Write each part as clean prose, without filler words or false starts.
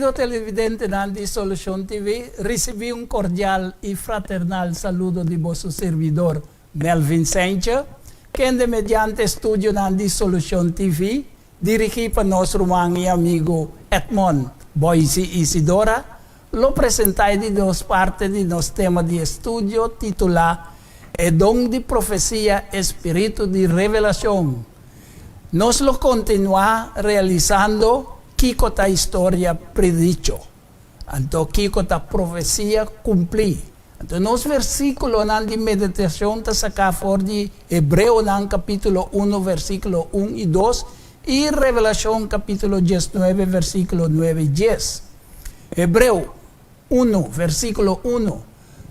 Kerido televidentenan di Solucion TV, ricibi un cordial y fraternal saludo di boso servidor Melvin Seintje, kende mediante estudionan di Solucion TV, dirigi pa nos ruman y amigo Edmond Boysie Isidora, lo presenta e di dos parte di nos tema di estudio titula E don di profecia, e spiritu di revelacion. Nos lo kontinuá realisando kiko ta historia predicho, anto kiko ta profesia kumplí. Anto nos versíkulonan di meditashon ta saká for di Hebreonan kapítulo unu versíkulo un i dos i Revelashon kapítulo diesnuebe versíkulo nuebe i dies. Hebreo unu versíkulo unu,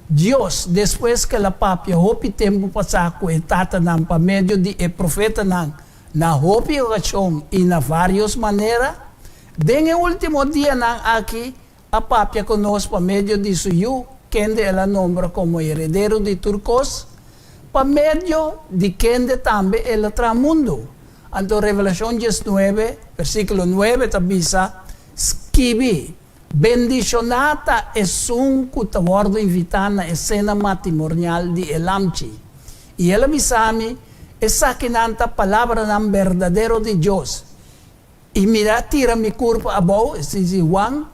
Dios, despues ku el a papia hopi tempu pasá ku e tatanan pa medio di e profetanan na hopi okashon i na vários manera, den e último dianan aki a papia ku nos pa medio di su Yu, kende el a nombra komo heredero di tur kos, pa medio di kende tambe el a traha mundu. Anto Revelashon diesnuebe, versíkulo nuebe ta bisa, Skibi, Bendishoná ta esun ku ta wòrdu invitá na e sena matimornial di e Lamchi. I el a bisa mi, Esakinan ta palabranan berdadero di Dios. I mi a tira mi kurpa abou, es disi, Juan,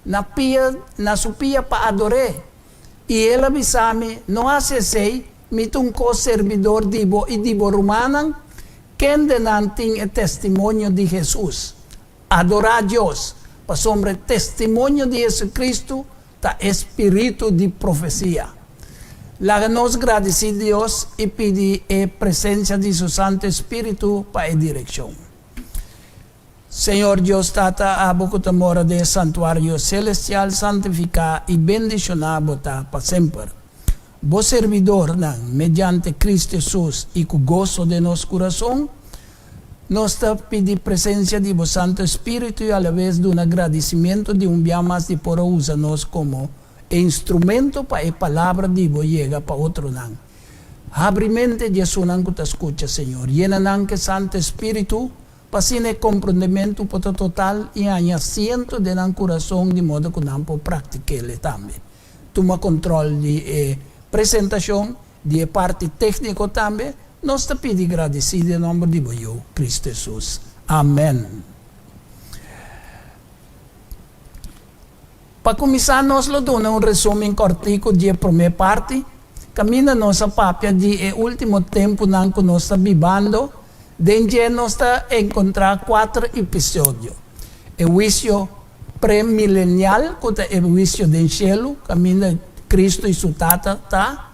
na pia, na su pia pa ador'é. I el a bisa mi, No hasi esei, mi ta un ko-serbidor di bo i di bo rumannan, kendenan tin e testimonio di Hesus. Adorá Dios, pasobra e testimonio di Jesucristo ta e spiritu di profesia. Laga nos gradisí Dios i pidi e presensia di Su Santu Spiritu pa e direkshon. Señor Dios Tata, abo ku ta mora den e santuario selestial santifiká i bendishoná bo ta pa semper. Bo servidornan, mediante Cristo Jesus i ku goso den nos kurason, nos ta pidi presensia di bo Santu Spiritu i alabes duna gradisimentu di un bia mas di por a usa nos komo e instrumento pa e palabra di bo yega pa otronan. Habri mente di esunnan ku ta skucha, Señor. Yena nan ku e Santu Spiritu, pa asina e komprondementu por ta total i haña asiento den nan kurason di moda ku nan por praktik'el tambe. Tuma control di e presentacion, di e parti tecnico tambe, nos ta pidi gradeci den nomber di bo Yu, Cristo Jesus. Amen. Pa cuminsa nos lo duna un resumen cortico di e prome parti, caminda nos a papia di e ultimo temponan cu nos ta bibando, den dje nos ta encontra cuater episodio, e huicio premilenial, ku ta e huisio den shelu, kaminda Kristu i su Tata ta,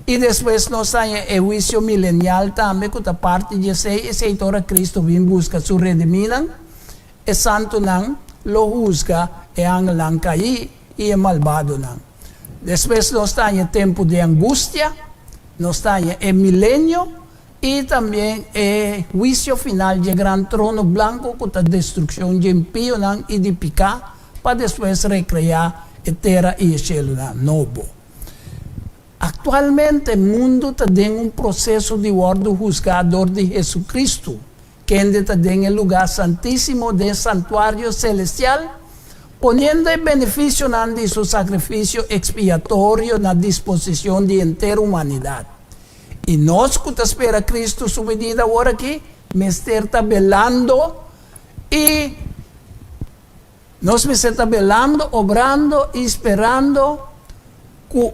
i despues nos haña e huisio milenial tambe, ku ta parti di esei, esei ta ora Kristu bin buska su redimínan, e santunan lo husga e angelnan kaí i e malbadonan. Despues nos ta haña e tempu di angustia, nos ta haña e milenio, I tambien e huisio final dje gran trono blanku ku ta destrukshon dje impionan i di piká, pa despues rekreá e tera i e shelunan nobo. Aktualmente mundu ta den un proseso di wòrdu husgá dor di Hesukristu, kende ta den e lugá santísimo den santuario selestial, poniendo e benefisionan di su sakrifisio ekspiatorio na disposishon di henter humanidat. I nos ku ta spera Kristu su binida awor aki mester ta belando i nos mester ta belando, obrando i sperando ku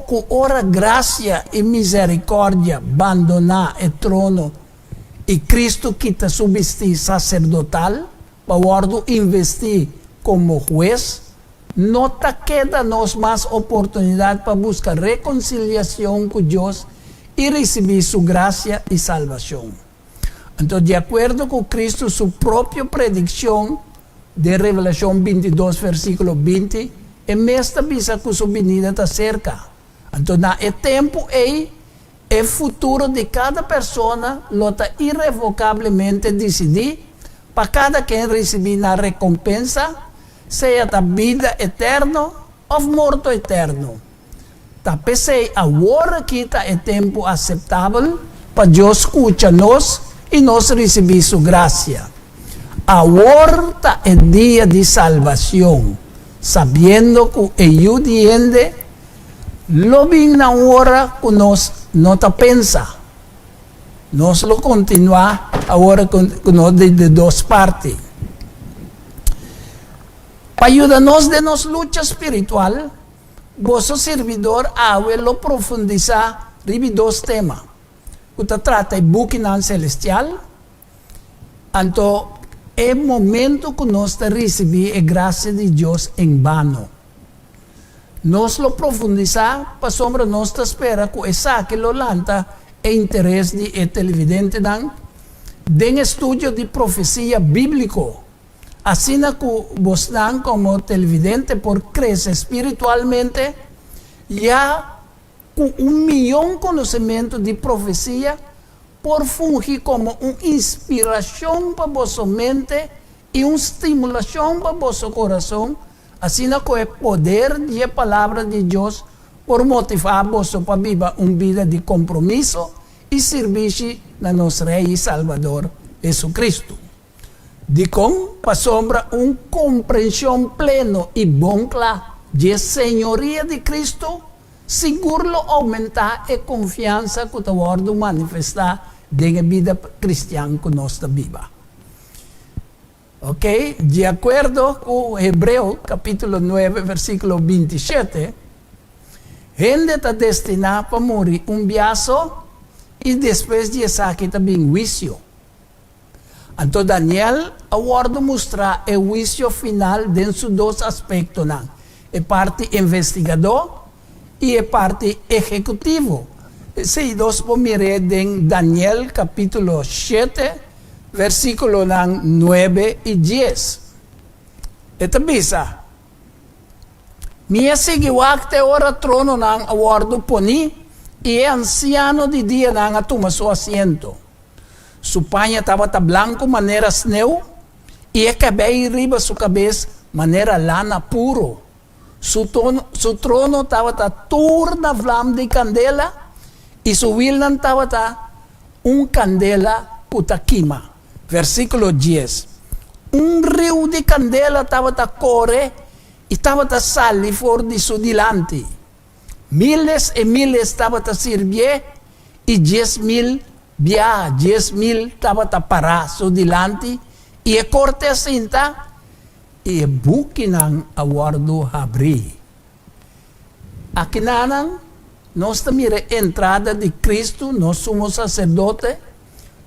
ku ora grasia i miserikordia bandoná e trono i Kristu kita su bistí saserdotal pa wòrdu investí komo hues, no ta keda nos mas oportunidat pa buska rekonsiliashon ku Dios i risibí su grasia i salbashon. Anto, di akuerdo ku Kristu su propio predikshon den Revelashon bintidos versíkulo binti, e mes ta bisa ku su binida ta serka. Anto na e tempu ei, e futuro di kada persona lo ta irevokablemente disidí pa kada ken risibí nan rekompensa, sea ta bida eterno òf morto eterno. Ta p'esei awor aki ta e tempu aseptabel pa Dios skucha nos i nos risibí su grasia. Awor ta e dia di salbacion, sabiendo cu e Yu di hende lo bin na un ora cu nos no ta pensa. Nos lo continua awor cu nos di di dos parti. Pa yuda nos den nos lucha spiritual, boso sirbidor awe lo profundisa riba dos tema cu ta trata e bukinan celestial, Anto e momento ku nos ta risibí e grasia di Dios en bano. Nos lo profundisá pasobra nos ta spera ku esaki lo lanta e interes di e televidentenan den e studio di profesia bíbliko, asina ku bosnan komo televidente por krese spiritualmente ya ku un miyon konosementu di profesia por fungi komo un inspirashon pa boso mente i un stimulashon pa boso kurason, asina ku e poder di e Palabra di Dios por motivá boso pa biba un bida di kompromiso i sirbishi na nos Rei i Salbador, Hesu-Kristu. Dikon? Pasobra un komprenshon pleno i bon kla dje señoria di Kristu sigur lo oumentá e konfiansa ku ta wòrdu manifestá den e bida kristian ku nos ta biba. Oke, di akuerdo ku Hebreo kapítulo nuebe versíkulo 27, hende ta destiná pa muri un bia so i despues di esaki ta bin huisio. Anto Daniel a wòrdu mustrá e huisio final den su dos aspektonan, e parti investigadó i e parti ehekutivo. Esei nos por mir'é den Daniel kapítulo shete, versíkulonan nuebe i dies. E ta bisa, Mi a sigui wak te ora trononan a wòrdu poní i e ansiano di dianan a tuma su asiento. Su paña tabata blanku manera sneu i e kabei riba su kabes manera lana puru. Su su trono tabata tur na vlam di kandela i su wilnan tabata un kandela ku ta kima. Versíkulo dies, Un riu di kandela tabata kore i tabata sali for di su dilanti. Miles e miles tabata sirbié i 10,000 biaha 10,000 tabata pará su dilanti i e korte a sinta i e bukinan a wòrdu habrí. Akinanan nos ta mira e entrada di Kristu, nos Sumo Saserdote.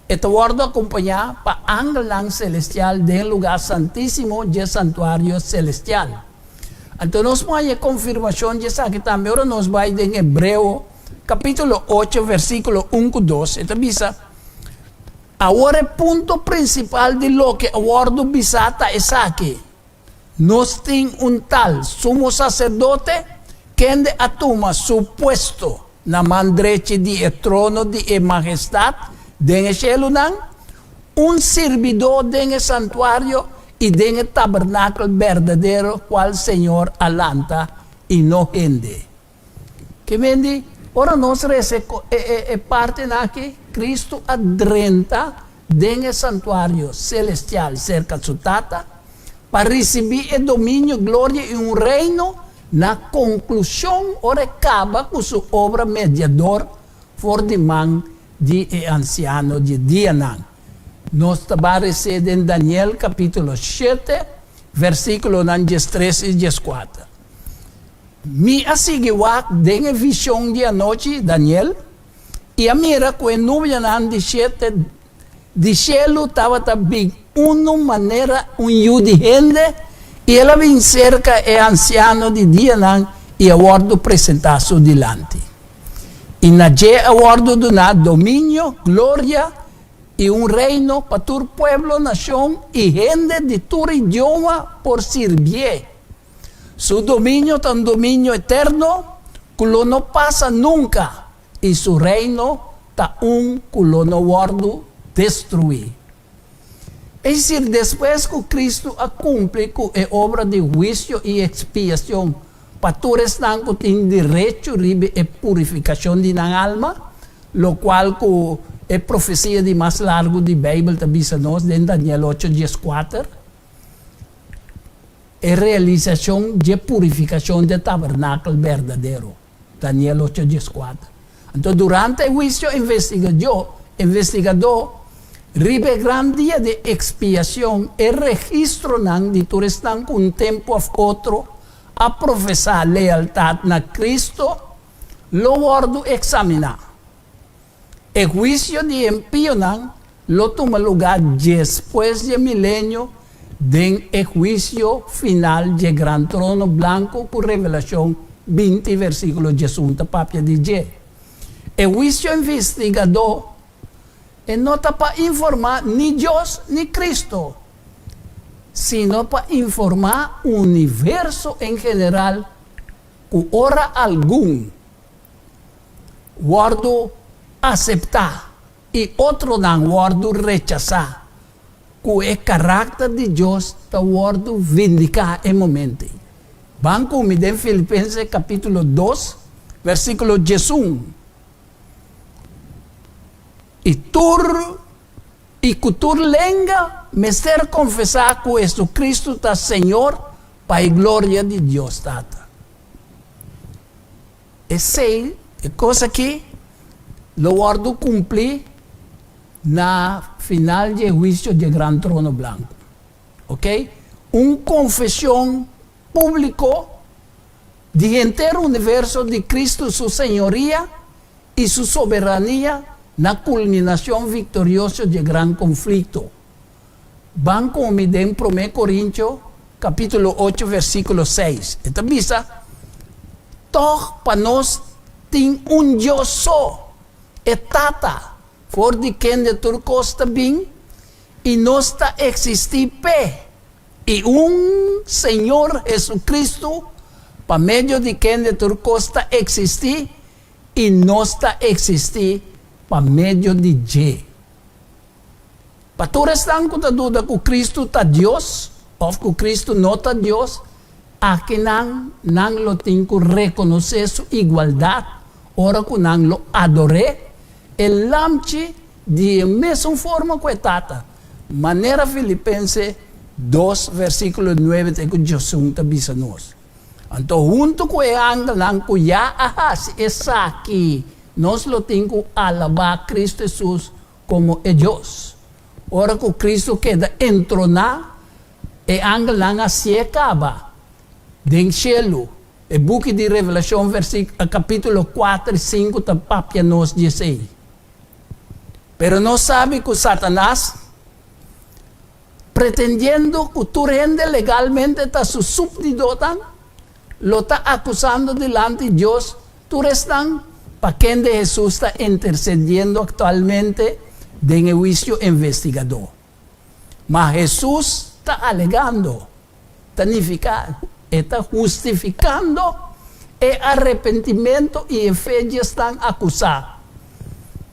E ta wòrdu akompañá pa angelnan selestial den lugá santísimo dje santuario selestial. Anto nos por haña e konfirmashon di esaki tambe ora nos bai den Hebreo kapítulo ocho versíkulo un ku dos. E ta bisa, Awor e punto prinsipal di loke a wòrdu bisá ta esaki, Nos tin un tal sumo saserdote kende a tuma su puesto na man drechi di e trono di e Mahestat den e shelunan, un sirbidó den e santuario i den e tabernakel berdadero kual Señor a lanta i no hende. Ke men di, ora nos resa e partinan aki, Kristu a drenta den e santuario selestial serka su Tata pa risibí e dominio, gloria i un reino na konklushon ora e kaba ku su obra mediador for di man di e ansiano di e dianan. Nos ta ban resé den Daniel kapítulo shete, versíkulonan 13 i 14. Mi a sigui wak den e vishon di anochi, Daniel, i a mira ku e nubianan di shete di shelu tabata bin unu manera un yu di hende, i el a bin serka e ansiano di dianan i a wòrdu presentá su dilanti. I na dje a wòrdu duná dominio, gloria i un reino pa tur pueblo, nashon i hende di tur idioma por sirbié. Su dominio ta un dominio eterno ku lo no pasa nunka i su reino ta un ku lo no wòrdu destruí. Es desir, despues ku Kristu a kumpli ku e obra di huisio i ekspiashon pa tur esnan ku tin derecho riba e purifikashon di nan alma, lokual ku E profesia di mas largu di Beibel ta bisa nos den Daniel ocho 14, e realisashon dje purifikashon dje tabernakel berdadero. Daniel ocho 14. Anto durante e huisio investigadó riba e gran dia di ekspiashon, e registronan di tur esnan ku un tempu òf otro a profesá lealtat na Kristu lo wòrdu eksaminá. E huisio di e impionan lo tuma lugá despues dje milenio den e huisio final dje gran trono blanku ku Revelashon 20 versíkulo 11 ta papia di dje. E huisio investigadó e no ta pa informá ni Dios ni Kristu, sino pa informá universo en general ku ora algun wòrdu aseptá i otronan wòrdu rechasá, ku e karakter di Dios ta wòrdu vindiká e momento ei. Ban ku mi den Filipenses kapítulo 2, versíkulo 11. I tur i ku tur lenga mester konfesá ku Hesukristu ta Señor pa e gloria di Dios Tata. Esei, e kos akí, lo wòrdu kumplí na final di e huisio di e gran trono blanku. Oke? Un konfeshon públiko di henter universo di Kristu su señoria i su soberania na kulminashon viktorioso di e gran konflikto. Ban ku mi den Promé Korintio kapítulo 8 versíkulo 6. E ta bisa, Tòg pa nos tin un Dios so, e Tata, for di kende tur kos ta bin, i nos ta eksistí p'e, i un Señor Hesukristu, pa medio di kende tur kos ta eksistí, i nos ta eksistí pa medio di dje. Pa tur esnan ku ta duda ku Kristu ta Dios òf ku Kristu no ta Dios, akinan nan lo tin ku rekonosé su igualdat ora ku nan lo ador'é, e Lamchi di e mesun forma ku e Tata, manera Filipense 2 versíkulo 9 te ku 11 ta bisa nos. Anto huntu ku e angelnan ku ya a hasi esaki, nos lo tin ku alabá Kristu Hesus komo e Dios. Ora ku Kristu keda entroná, e angelnan a sié kaba den shelu. E buki di Revelashon kapítulo 4 i 5 ta papia nos di esei. Pero nos sabi ku Satanas, pretendiendo ku tur hende legalmente ta su súbditonan, lo ta akusando dilanti Dios tur esnan pa kende Hesus ta intersediendo aktualmente den e huisio investigadó. Ma Hesus ta alegando, ta nifiká, e ta hustifikando e arepentimentu i e fe di esnan akusá,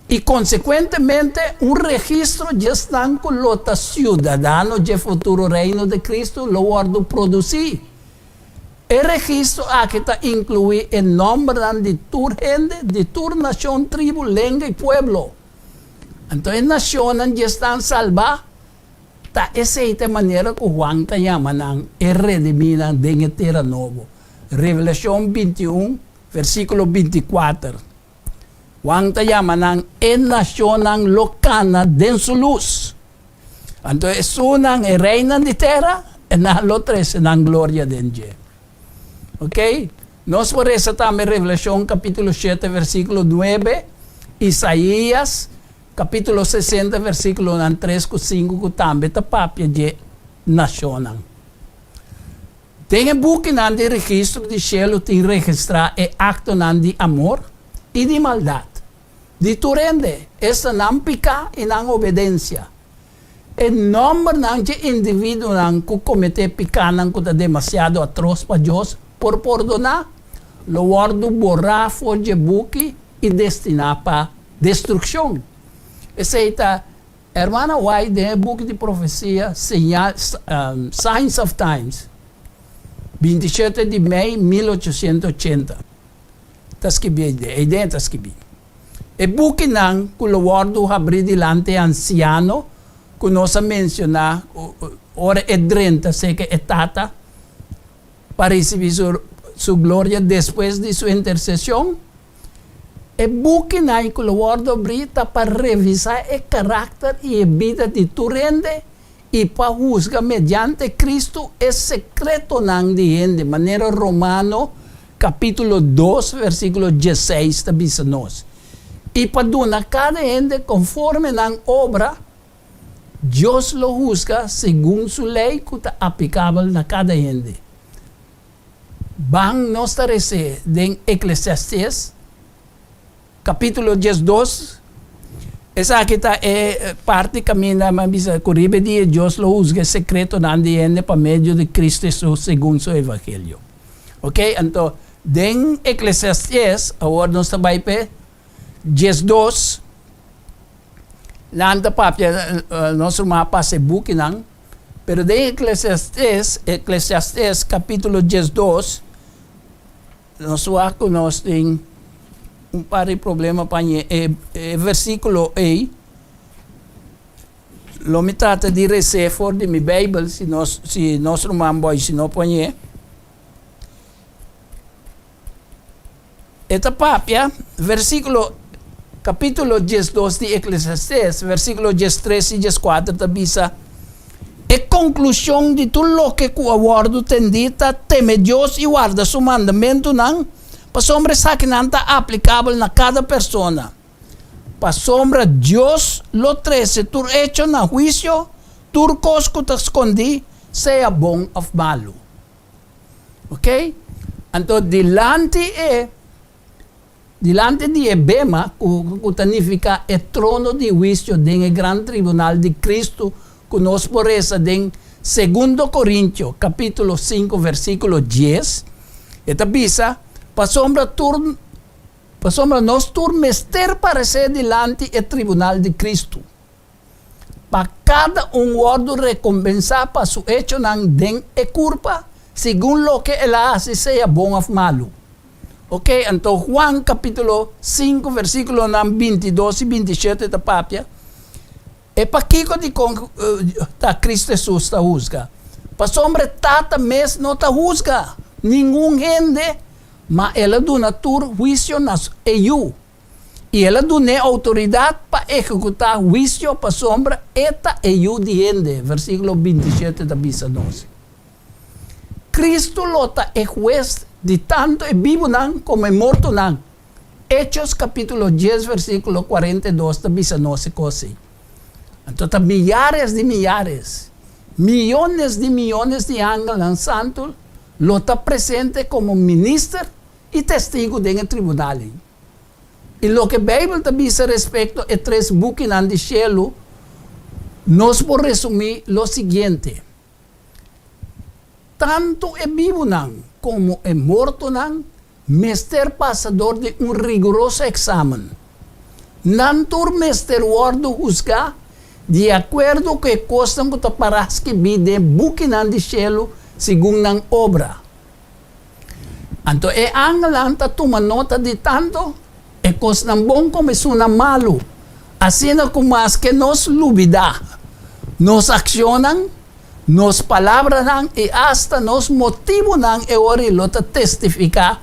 i konsekuentemente un registro di esnan ku lo ta siudadano dje futuro Reino di Kristu lo wòrdu produsí. E registro aki ta inkluí e nòmbernan di tur hende di tur nashon, tribu, lenga i pueblo. Anto e nashonnan dje esnan salbá ta esei ta e manera ku Huan ta yama nan e redimínan den e tera nobo. Revelashon 21, versíkulo 24, Huan ta yama nan e nashonnan lo kana den su lus. Anto esunnan, e reinan di tera, e nan lo trese nan gloria den dje. Ok? Nos por resa tambe Revelashon kapítulo 7 versíkulo 9, Isaías kapítulo 60 versíkulonan 3 ku 5 ku tambe ta papia dje nashonnan. Den e bukinan di registro di shelu tin registrá e aktonan di amor i di maldat di tur hende, esta nan piká i nan obedensia. E nòmbernan dje individuonan ku kometé pikánan ku ta demasiado atros pa Dios por pordoná, lo wòrdu borá for dje buki i destiná pa destrukshon. Esei ta Hermana White den e buki di profesia Señal, Signs of Times, 27 di mei 1880, ta skibí e idea. E idea ta skibí. E bukinan ku lo wòrdu habrí dilanti e ansiano ku nos a menshoná ora e drenta serka e Tata pa risibí su gloria despues di su interseshon. E bukinan ku lo wòrdu habrí ta pa revisá e karakter i e bida di tur hende i pa husga mediante Kristu e sekretonan di hende, manera Romano kapítulo dos versíkulo diesseis ta bisa nos. I pa duna kada hende konforme nan obra, Dios lo husga segun su lei ku ta aplikabel na kada hende. Ban nos ta res'é den Eklesiastes kapítulo 12. Esaki ta e parti kaminda mi a bisa ku riba e dia Dios lo husga e sekretonan di hende pa medio di Kristu Hesus segun su evangelio. Ok, anto den Eklesiastes awor nos ta bai p'e 12. Nan ta papia, nos ruman a pasa e bukinan, pero den Eklesiastes, Eklesiastes kapítulo 12, Nos wak ku nos tin un par di problema pa ñe e e versíkulo ei. Lo mi trata di res'é for di mi Beibel si nos si nos ruman boy si no por ñe. E ta papia, versíkulo kapítulo 12 di Eklesiastés, versíkulo 13 i 14 ta bisa, E konklushon di tur loke ku a wòrdu tendí ta teme Dios i warda su mandamentunan, pasobra esakinan ta aplikabel na kada persona. Pasobra Dios lo trese tur echo na huisio, tur kos ku ta skondí, sea bon òf malu. Oke? Anto dilanti e Dilanti di e bema, ku ta nifiká e trono di huisio den e gran tribunal di Kristu ku nos por resa den Segundo Korintio kapítulo sinku versíkulo dies, e ta bisa, Pasobra tur, pasobra nos tur mester paresé dilanti e tribunal di Kristu, pa kada un wòrdu rekompensá pa su echonan den e kurpa, segun loke el a hasi, sea bon òf malu. Ok, anto Juan kapítulo sinku versíkulonan 22 i 27 ta papia, E pakiko dikon ta Kristu Hesus ta husga? Pasobra e Tata mes no ta husga ningun hende, ma el a duna tur huisio na e Yu. I el a dun'é outoridat pa ehekutá huisio pasobra e ta e Yu di hende, versíkulo 27 ta bisa nos. Kristu lo ta e hues di tantu e bibunan komo e mortonan. Hechos kapítulo dies versíkulo 42 ta bisa nos e kos ei. Anto ta miyares di miyares, miyones di miyones di angelnan santu lo ta presente komo minister i testigu den e tribunal ei. I loke Beibel ta bisa respekto e tres bukinan di shelu, nos por resumí lo siguiente, Tantu e bibunan komo e mortonan mester pasa dor di un riguroso eksamen. Nan tur mester wòrdu husgá di akuerdo ku e kosnan ku ta pará skibí den e bukinan di shelu segun nan obra. Anto e angelnan ta tuma nota di tantu e kosnan bon komo esunnan malu, asina ku maske nos lubidá nos akshonnan, nos palabranan i asta nos motibunan e ora ei lo ta testifiká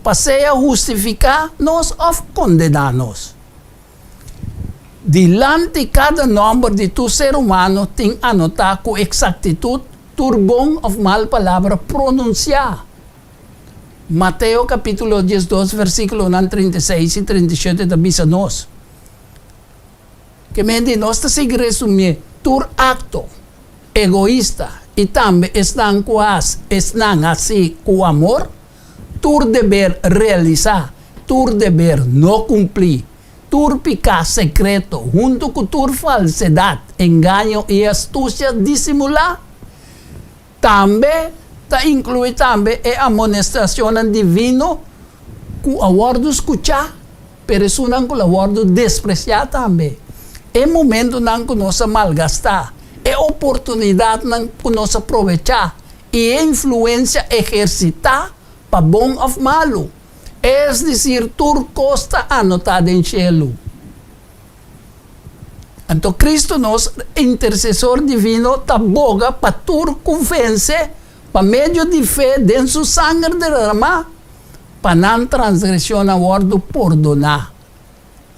pa sea hustifiká nos òf kondená nos. Dilanti kada nòmber di tur ser humano tin anotá ku eksaktitut tur bon òf mal palabra pronunsiá. Mateo kapítulo 12 versíkulonan 36 i 37 ta bisa nos ke mende nos ta sigui resumié tur akto egoista i tambe esnan ku hasi esnan hasí ku amor, tur deber realisá, tur deber no kumplí. Tur piká sekreto, huntu ku tur falsedat, engaño i astusia disimulá, tambe ta inkluí tambe e amonestacionnan divino ku a wòrdu skuchá, pero esunnan ku la wòrdu despresiá tambe. E momentunan ku nos a malgastá, e oportunidatnan ku nos a probechá i e influensia ehersitá pa bon òf malu. Es desir, tur kos ta anotá den shelu. Anto Kristu nos Intersesor Divino ta boga pa tur ku vense pa medio di fe den Su sanger derramá, pa nan transgreshonnan wòrdu pordoná,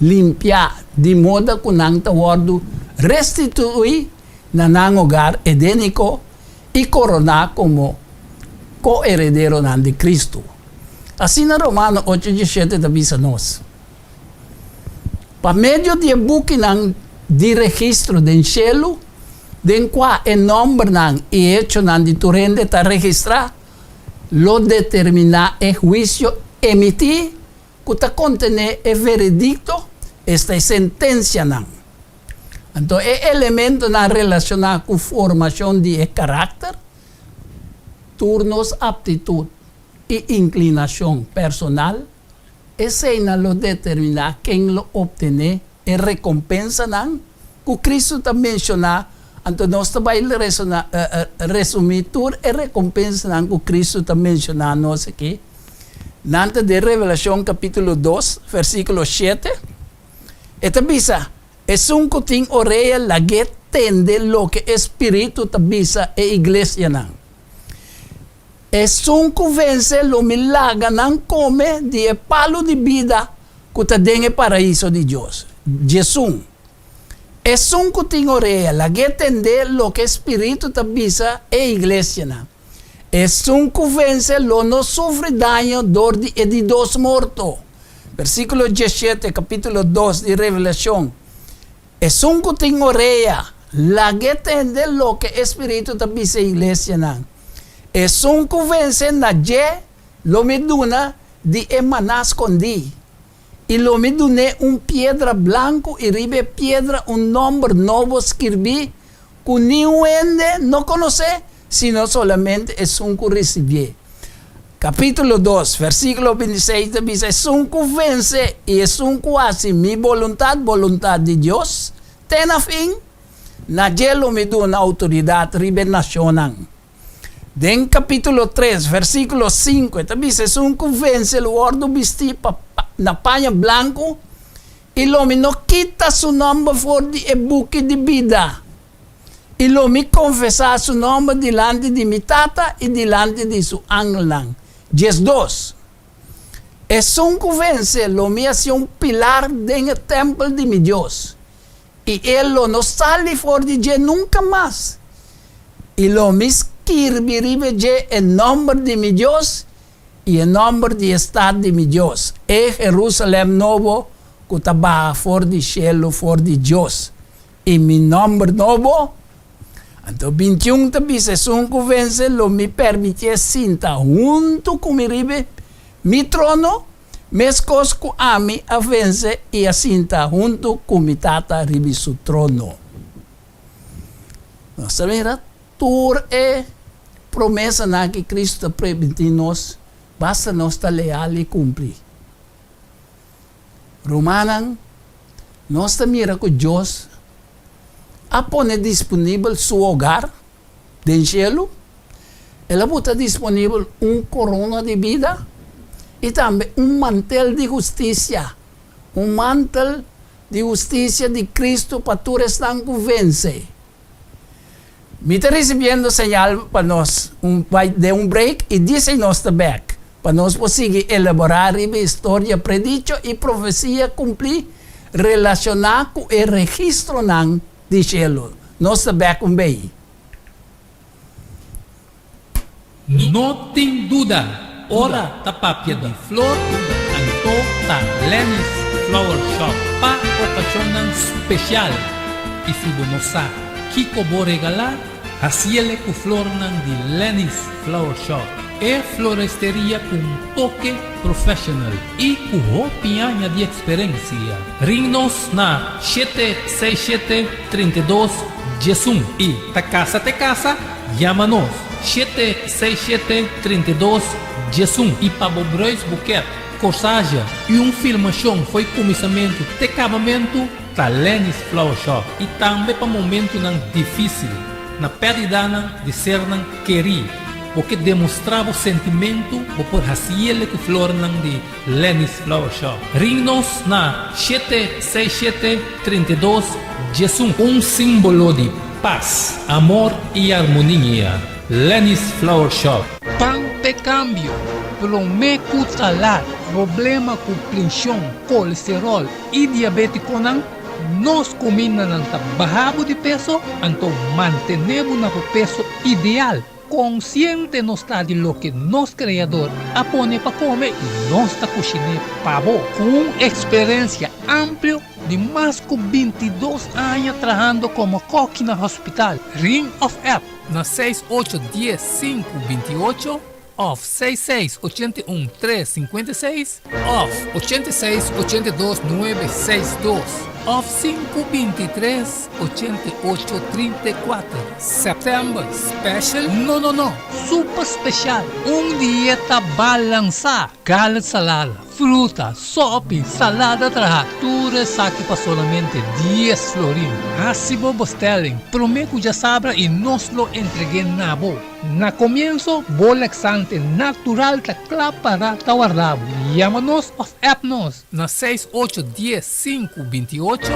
limpiá, di moda ku nan ta wòrdu restituí na nan hogar edéniko i koroná komo ko-herederonan di Kristu. Asina Romano ocho diesshete ta bisa nos. Pa medio di e bukinan di registro den shelu, den kua e nòmbernan i echonan di tur hende ta registrá, lo determiná e huisio emití ku ta kontené e veredikto, esta e sentensianan. Anto e elementonan relashoná ku formashon di e karakter, tur nos aptitut i inklinashon personal, Eseinan lo determiná ken lo optené e rekompensanan ku Kristu ta menshoná. Anto nos ta bai resumí tur e rekompensanan ku Kristu ta menshoná nos aki. Nan ta den Revelashon kapítulo dos, versíkulo shete. E ta bisa, Esun ku tin orea lag'é tende loke e spiritu ta bisa e iglesianan. Esun ku vense lo mi laga nan kome di e palu di bida ku ta den e paraiso di Dios. Djesun. Esun ku tin orea, lag'é tendé loke e spiritu ta bisa e iglesianan. Esun ku vense lo no sufri daño dor di e di dos morto. Versíkulo diesshete, kapítulo dos di Revelashon. Esun ku tin orea, lag'é tende loke e spiritu ta bisa e iglesianan. Esun ku vense na dje lo mi duna di e maná skondí, i lo mi dun'é un piedra blanku i riba e piedra un nòmber nobo skirbí ku niun hende no konosé, sino solamente esun ku risibié. Kapítulo dos, versíkulo bintiseis ta bisa, Esun ku vense i esun ku hasi mi boluntat, boluntat di Dios, te na fin, Na dje lo mi duna outoridat riba e nashonnan. Den kapítulo tres, versíkulo sinku, e ta bisa, Esun ku vense lo wòrdu bistí pa na paña blanku, i lo mi no kita su nòmber for di e buki di bida, i lo mi konfesá su nòmber dilanti di mi Tata i dilanti di su angelnan. Diesdos. Esun ku vense lo mi hasié un pilar den e tèmpel di mi Dios, I e lo no sali for di dje nunka mas, i lo mi skirbi riba dje e nòmber di mi Dios i e nòmber di e stat di mi Dios, e Herusalèm nobo ku ta baha for di shelu for di Dios, i mi nòmber nobo. Anto bintiun ta bisa, Esun ku vense lo mi permitié sinta huntu ku mi riba mi trono, Meskos ku ami a vense i a sinta huntu ku mi Tata riba su trono. Nos ta mira tur e promesanan ki Kristu ta primintí nos, basta nos ta leal i kumpli. Rumannan, nos ta mira ku Dios a pone disponibel su hogar den shelu, el a buta disponibel un korona di bida i tambe un mantel di hustisia, un mantel di hustisia di Kristu pa tur esnan ku vense. Mi ta risibiendo señal pa nos un bai den un break i dise nos ta bek pa nos por sigui elaborá riba e historia predicho i profesia kumplí relashoná ku e registronan di shelu. Nos ta bek un bei. No tin duda, ora ta papia di flor, anto ta Lenny's Flower Shop pa okashonnan speshal. I si bo no sa kiko bo regalá, hasiele ku flornan di Lenny's Flower Shop, e floresteria ku un toke professional i ku hopi aña di eksperensia. Ring nos na shete seis shete 32 diesun i ta kasa te kasa, yama nos shete seis shete 32 diesun i pa bo bruis buket, korsage i un filmashon fo'i kuminsamentu te kabamentu ta Lenny's Flower Shop i tambe pa momentunan difisil na pèrdidanan di sernan kerí. Bo ke demostrá bo sentimentu, bo por hasiele ku flornan di Lenny's Flower Shop. Ring nos na shete seis shete 32 11. Un símbolo di pas, amor i armonia. Lenny's Flower Shop. Pan p'e kambio, promé ku ta lat. Problema ku prenshon, kolesteròl i diabétikonan, nos kumindanan ta baha bo di peso, anto mantené bo na bo peso ideal. Konsiente nos ta di loke nos Kreador a pone pa kome i nos ta kushiné pa bo. Ku un eksperensia amplio di mas ku 22 aña trahando komo kòki na hospital, Ring òf app na seis ocho dies sinku 28 òf seis seis 81 tres 56 òf 86 82 nuebe seis dos òf sinku 23 88 34. September special? No no no! Super special! Un dieta balansá! Garlic salada, fruta, sopi, salada trahá, tur esaki pa solamente dies florin. Hasi bo bestelling promé ku djasabra i nos lo entreg'é na bo. Na komienso, bo laxante natural ta kla pará ta warda bo. Yama nos òf app nos na seis ocho dies sinku 28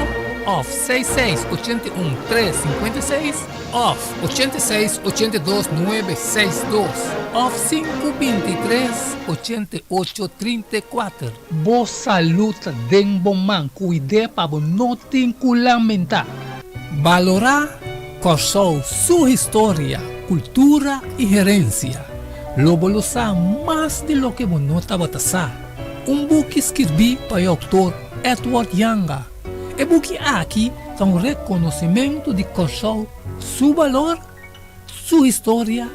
òf seis seis 81 tres 56 òf 86 82 nuebe seis dos òf sinku 23 88 34. Bo salú ta den bo man, kuid'é pa bo no tin ku lamentá. Balorá Kòrsou su historia, kultura i herensia. Lo bo lo sa mas di loke bo no tabata sa. Un buki skirbí pa e outor Edward Janga. E buki aki ta un rekonosimentu di Kòrsou su balor, su historia,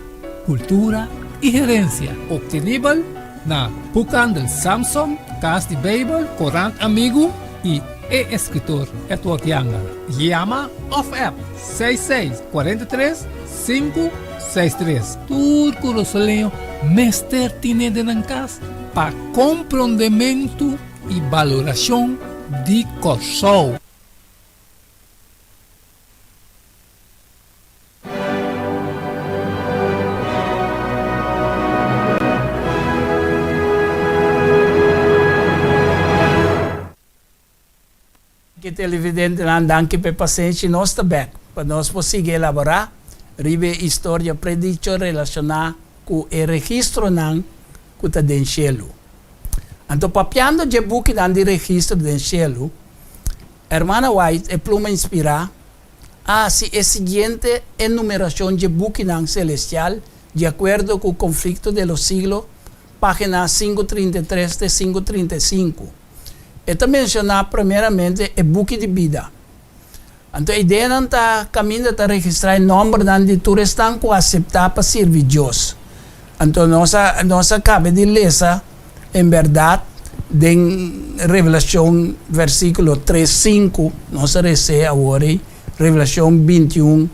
kultura i herensia. Optenibel na Boekhandel Samson, Kas di Beibel, Korant Amigu i e eskritor Edward Janga. Yama òf app seis seis 43 sinku seis tres. Tur kurasoleño mester tine den nan kas pa komprondementu i balorashon di Kòrsou. Danki televidentenan, danki pa e pasenshi. Nos ta bek pa nos por sigui elaborá riba e historia predicho relashoná ku e registronan ku ta den shelu. Anto papiando dje bukinan di registro den shelu, Hermana White, e pluma inspirá, a hasi e siguiente enumerashon dje bukinan selestial di akuerdo ku Conflicto de los Siglos, página 533 te 535. E ta menshoná primeramente e buki di bida. Anto e ideanan ta kaminda ta registrá e nòmbernan di tur esnan ku aseptá pa sirbi Dios. Anto nos a nos a kaba di lesa en bèrdat den Revelashon versíkulo tres, sinku, nos a res'é awor ei, Revelashon 21,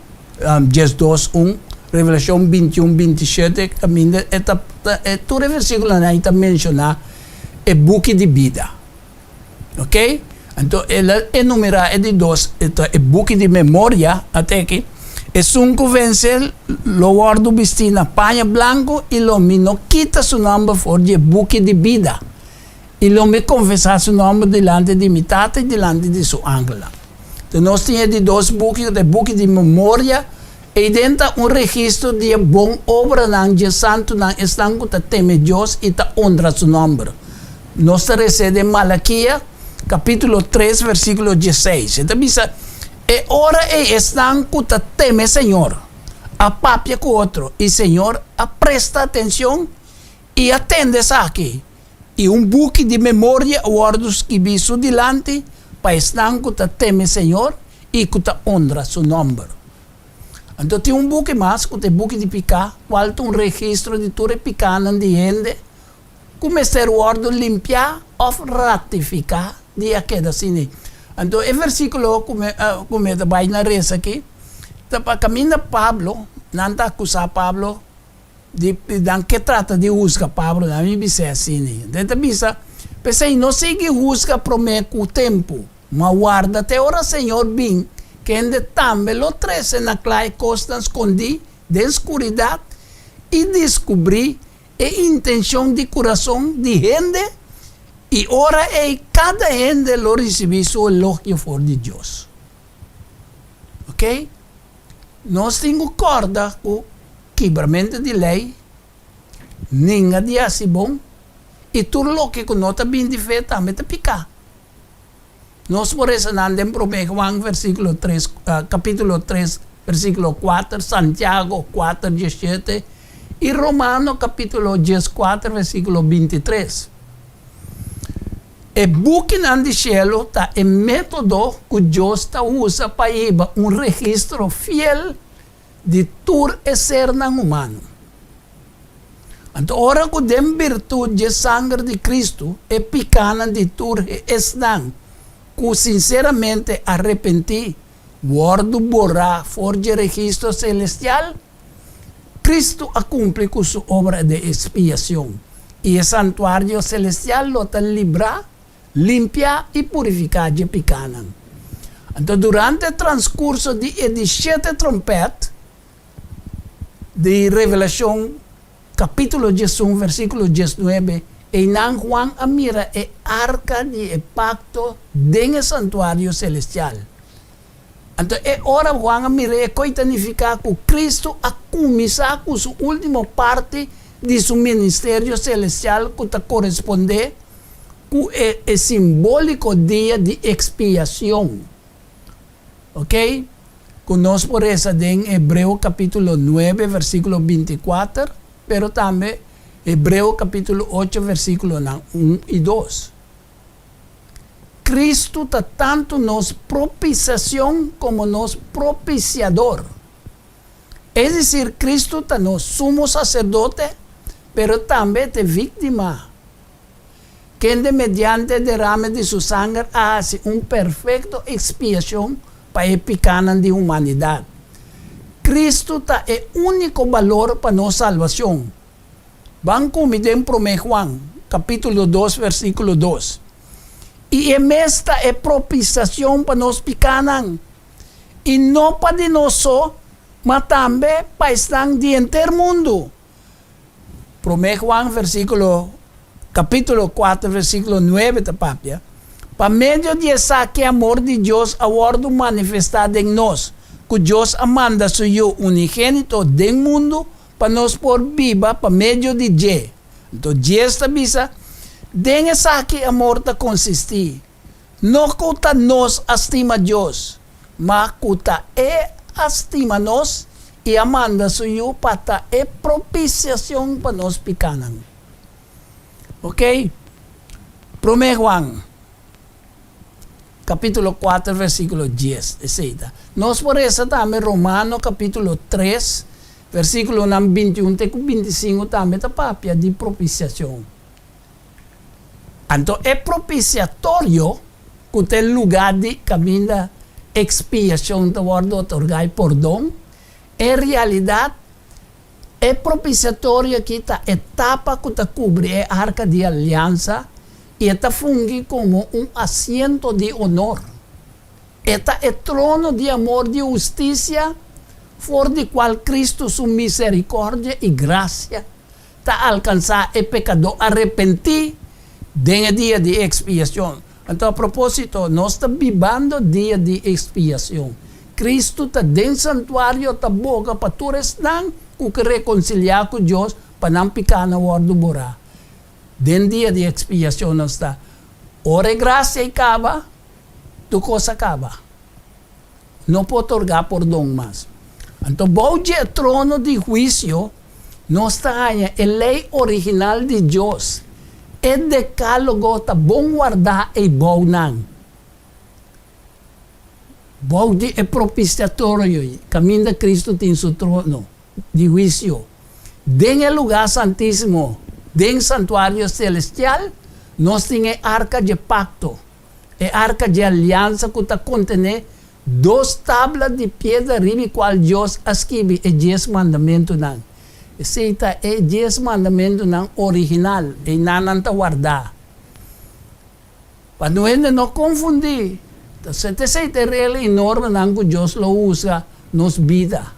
12, un, Revelashon 21, 27, kaminda e ta e tur e versíkulonan ei ta menshoná e buki di bida. Ok? Anto el a enumerá e di dos, e ta e buki di memoria, ata aki, Esun ku vense lo wòrdu bistí na paña blanku i lo mi no kita su nòmber for di e buki di bida, i lo mi konfesá su nòmber dilanti di mi Tata i dilanti di su angelnan. Enton nos tin e di dos buki ku ta e buki di memoria, eiden ta un registro di e bon obranan dje santunan, esnan ku ta teme Dios i ta onra su nòmber. Nos ta resé den Malakia, kapítulo 3, versíkulo 16. E ta bisa, E ora ei esnan ku ta teme Señor a papia ku otro, i Señor a presta atenshon i a tende esaki, i un buki di memoria a wòrdu skibí su dilanti pa esnan ku ta teme Señor i ku ta onra su nòmber. Anto tin un buki mas, ku ta e buki di piká, kual ta un registro di tur e pikánan di hende ku mester wòrdu limpiá òf ratifiká di a keda asina. Anto e versíkulo ku mi ku mi ta bai na resa aki ta pa kaminda Pablo, nan ta akusá Pablo di nan ke trata di husga Pablo, nan mi bis'é asina. Anto e ta bisa, P'esei no sigui husga promé ku tempu, ma warda te ora Señor bin, kende tambe lo trese na kla e kosnan skondí den skuridat. i deskubrí e intenshon di kurason di hende, i ora ei kada hende lo risibí su elogio for di Dios. Oke? Nos tin ku kòrda ku kibramentu di lei, ninga di hasi bon, i tur loke ku no ta bin di fe tambe ta piká. Nos por resa nan den Promé Juan versíkulo tres, kapítulo tres, versíkulo kuater, Santiago kuater diesshete i Romano kapítulo dieskuater, versíkulo bintitres. E bukinan di shelu ta e método ku Dios ta usa pa hiba un registro fiel di tur e sernan humano. Anto ora ku den birtut dje sanger di Kristu e pikánan di tur esnan ku sinseramente a repentí wòrdu borá for dje registro selestial, Kristu a kumpli ku su obra di ekspiashon, i e santuario selestial lo ta librá, limpiá i purifiká dje pikánan. Anto durante transkurso di e di shete trompèt, Di Revelashon kapítulo 11 versíkulo 19, einan Juan a mira e arka di e pakto den e santuario selestial. Anto e ora Juan a mira e koi ta nifiká ku Kristu a kuminsá ku su último parti di su ministerio selestial ku ta korespondé ku e e simbóliko Dia di Ekspiashon. Ok, ku nos por resa den Hebreo kapítulo nuebe versíkulo 24, pero tambe Hebreo kapítulo 8 versíkulonan 1 i 2. Kristu ta tantu nos propisiashon komo nos propisiador. Es desir, Kristu ta nos Sumo Saserdote, pero tambe ta e víktima. Kende mediante e derame di su sanger a hasi un perfekto ekspiashon pa e pikánan di humanidat. Kristu ta e úniko balor pa nos salbashon. Ban ku mi den Promé Juan, kapítulo 2, versíkulo 2. I e mes ta e propisiashon pa nos pikánan, i no pa di nos so, ma tambe pa esnan di henter mundu. Promé Juan versíkulo kapítulo 4 versíkulo 9 ta papia, Pa medio di esaki amor di Dios a wòrdu manifestá den nos, ku Dios a manda su Yu unigénito den mundu pa nos por biba pa medio di dje. Anto djes ta bisa, Den esaki amor ta konsistí, no ku ta nos a stima Dios, ma ku ta E a stima nos i a manda Su Yu pa ta e propisiacion pa nos pikánan. Ok. Promé Juan, kapítulo 4, versíkulo 10, esei ta. Nos por resa tambe Romano kapítulo 3, versíkulonan 21 te ku 25 tambe ta papia di propisiacion. Anto e propisiatorio, ku ta e lugá di kaminda ekspiashon ta wòrdu otorgá i pordon, en realidat e propisiatorio aki ta e tapa ku ta kubri e arka di aliansa i e ta fungi komo un asiento di onor. E ta e trono di amor di hustisia for di kual Kristu su miserikòrdia i grasia ta alkansá e pekadó arepentí den e dia di ekspiashon. Anto a propósito, nos ta bibando dia di ekspiashon. Kristu ta den santuario ta boga pa tur esnan ku ke rekonsiliá ku Dios pa nan pikánan wòrdu borá. Den dia di ekspiashon nos ta. Ora e grasia ei kaba, tur kos a kaba. No por otorgá pordon mas. Anto bou dje trono di huisio nos ta haña e lei original di Dios. E dekálogo ta bon wardá ei bou nan. Bou di e propisiatorio ei, kaminda Kristu tin su trono di huisio, den e lugá santísimo, den santuario selestial, nos tin e arka dje pakto. E arka dje aliansa ku ta kontené dos tabla di piedra riba kual Dios a skibi e Dies Mandamentunan. Esei ta e Dies Mandamentunan original, einan nan ta wardá. Pa no hende no konfundí, ta esei ta e regla i normanan ku Dios lo usa nos bida.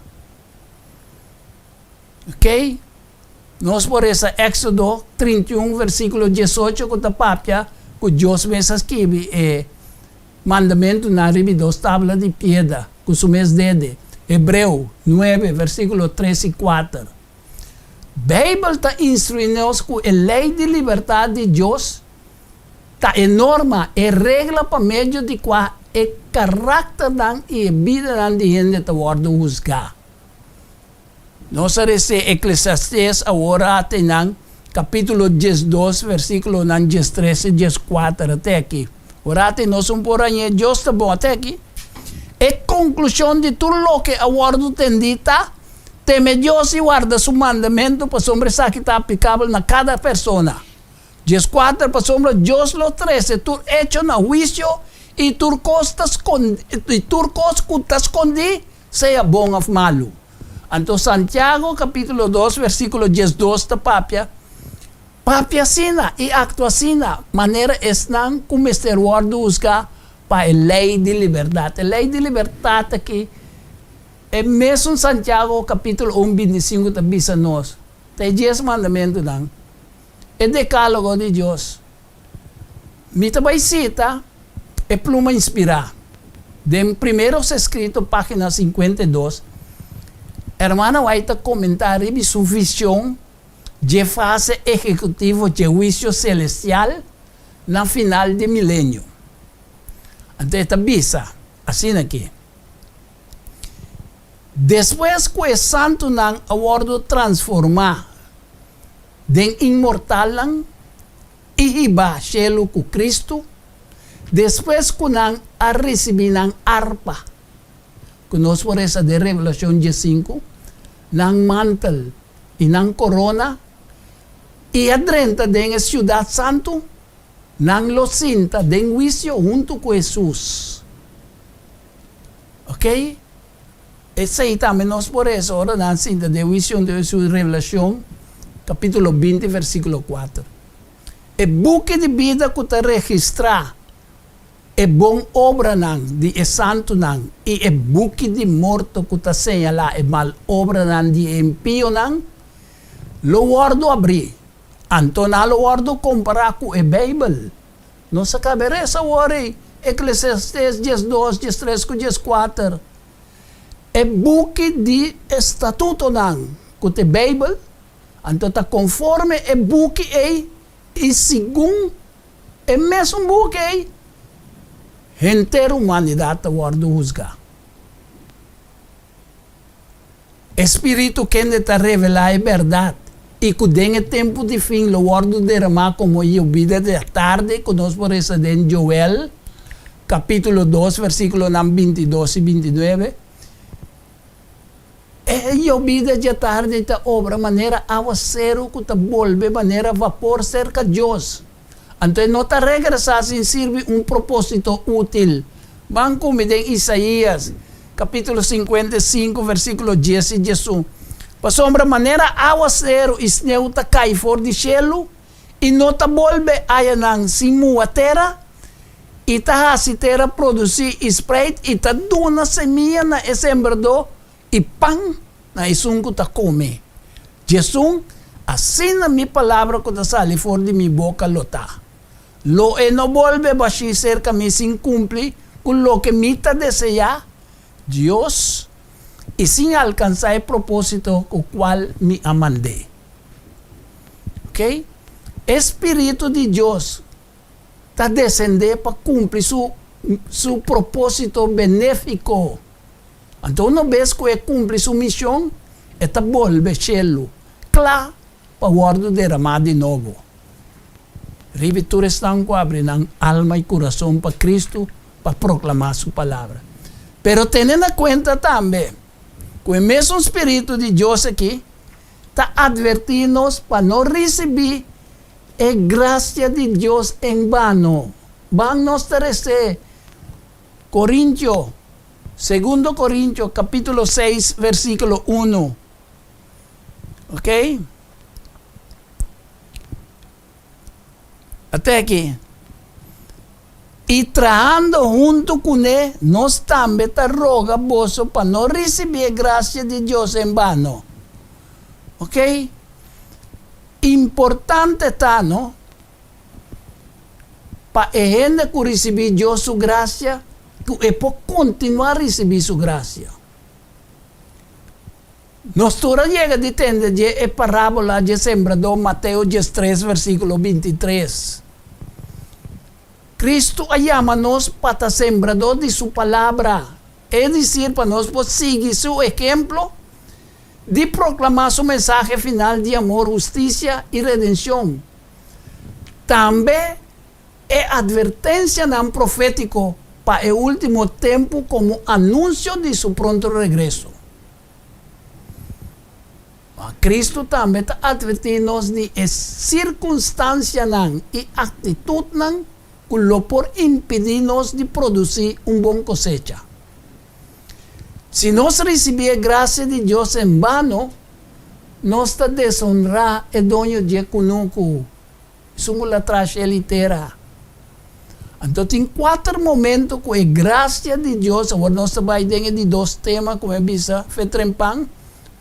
Oké? Nos por resa Éxodo 31 versíkulo 18 ku ta papia ku Dios mes a skibi e mandamentunan riba dos tabla di piedra ku su mes dede. Hebreo 9 versíkulo 3 i 4. Beibel ta instruí nos ku e lei di libertat di Dios ta e norma, e regla pa medio di kua e karakternan i e bidanan di hende ta wòrdu husgá. Nos a resé Eklesiastes awor ata einan, kapítulo 12, versíkulonan 13 i 14 ata aki. Ora ata ei nos un por hañ'é Dios ta bon ata aki. E konklushon di tur loke a wòrdu tendí ta, Teme Dios i warda su mandamentu, pasobra esaki ta aplikabel na kada persona. 14, Pasobra Dios lo trese tur echo na huisio i tur kos ta i tur kos ku ta skondí, sea bon òf malu. Anto Santiago kapítulo 2 versíkulo 12 ta papia, Papia asina i aktua asina, manera esnan ku mester wòrdu husgá pa e lei di libertat. E lei di libertat aki, e mesun Santiago kapítulo 1 25 ta bisa nos, ta e dies mandamentunan. E Decálogo di Dios. Mi ta bai cita e pluma inspirá. Den Primeros Escritos, página 52, Hermana White ta comentá riba su vision dje fase ehecutivo dje huicio celestial na final di milenio. Anto e ta bisa asina aki, Despues cu e santunan a wordo transformá den inmortalnan i hiba shelu ku Kristu, despues ku nan a risibí nan arpa, ku nos por resa den Revelashon 15, nan mantel i nan korona, i a drenta den e siudat santu, nan lo sinta den huisio huntu ku Hesus. Oke? Esei tambe nos por resa ora nan sinta den huisio huntu ku Hesus, Revelashon kapítulo 20 versíkulo 4. E buki di bida ku ta registrá e bon obranan di e santunan i e buki di morto ku ta señalá e mal obranan di e impionan lo wòrdu abrí. Anto nan lo wòrdu kompará ku e Beibel. Nos a kaba e resa awor ei, Eklesiastes 12, 13 ku 14. E buki di estatutonan ku ta e Beibel, anto ta konforme e buki ei i segun e mesun buki ei, henter humanidat ta wòrdu husgá. E Spiritu kende ta revelá e bèrdat i ku den e tempu di fin lo wòrdu deramá komo yobida di atardi ku nos por resa den Joel kapítulo 2 versíkulonan 22 i 29. E yobida di atardi ta obra manera awaseru ku ta bolbe manera vapor serka Dios. Anto e no ta regresá sin sirbi un propósito útil. Ban ku mi den Isaías, kapítulo 55, versíkulo 10 i 11. Pasobra manera awaseru i sneu ta kai for di shelu i no ta bolbe ayanan sin muha tera, i ta hasi tera produsí i spreit i ta duna semia na e sembradó i pan na esun ku ta kome. Djesun, asina mi palabra ku ta sali for di mi boka lo ta. Lo e no bolbe bashí serka mi sin kumpli ku loke mi ta deseá, Dios, i sin alkansá e propósito ku kual mi a mand'é. Oke? E spiritu di Dios ta desendé pa kumpli su su propósito benéfiko. Anto una bes ku e kumpli su mishon, e ta bolbe shelu, kla pa wòrdu deramá di nobo. Riba tur esnan ku abri nan alma i kurason pa Kristu pa proklamá Su palabra. Pero tene na kuenta tambe ku e mesun Spiritu di Dios aki ta atvertí nos pa no risibí e grasia di Dios en bano. Ban nos ta res'é Korintio, Segundo Korintio kapítulo 6 versíkulo 1. Oké? Ate aki. I trahando huntu kuné, nos tambe ta roga boso pa no risibí e grasia di Dios en bano. Oké? Importante ta, no, pa e hende ku risibí Dios su grasia, ku e por kontinuá risibí su grasia. Nos tur a yega di tende dje e parábola dje sembradó, Mateo 13 versíkulo 23. Kristu a yama nos pa ta sembradó di su palabra, es desir pa nos por sigui su ehemplo di proklamá su mensahe final di amor, hustisia i redenshon. Tambe e atvertensianan profétiko pa e último tempu komo anunsio di su pronto regreso. Ma Kristu tambe ta atvertí nos di e sirkunstansianan i aktitutnan ku lo por impidí nos di produsí un bon kosecha. Si nos risibí e grasia di Dios en bano, nos ta desonrá e doño dje kunuku, esun ku la trash el i tera. Anto tin kuater momento ku e grasia di Dios, awor nos ta bai den e di dos tema ku mi a bisa fe trempan,